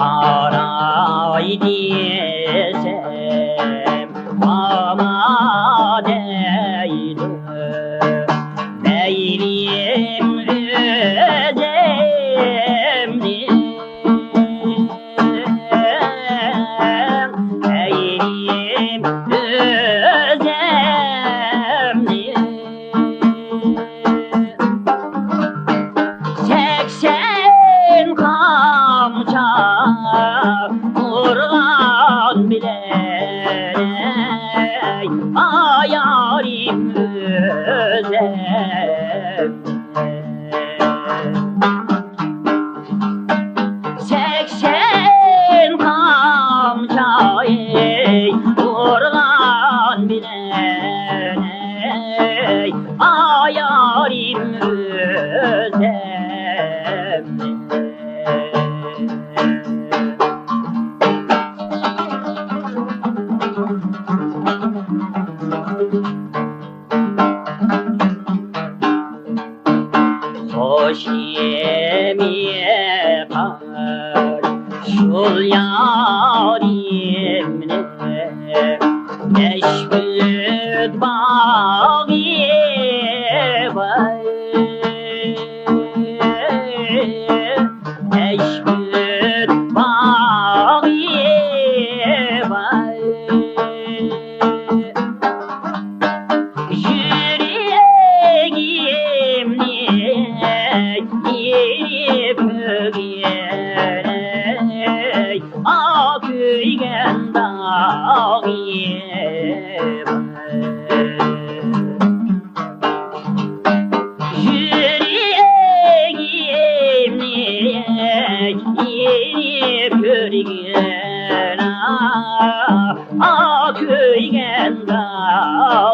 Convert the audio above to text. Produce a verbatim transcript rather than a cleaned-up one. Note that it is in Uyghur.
ئاراي دېسەم، ئاما دەيدۇ. مەيلىم ئۆزۈمنى، مەيلىم ئۆزۈمنى. سەكسەن قامچا ئۇرغان بىلەن، ئايارىم ئۆزۈم. سەكسەن قامچا ئۇرغان بىلەن، ئايارىم ئۆزۈم. خوشۇم يېقار شۇل يارىمنى، نەشپۈت باغرى بار، نەشپۈت باغرى بار. يۈرىكىمنى يېرىپ كۆرگەن، ئاھ، كۆيگەن داغ يېرىم. يۈرىكىمنى يېرىپ كۆرگەن، ئاھ، كۆيگەن داغ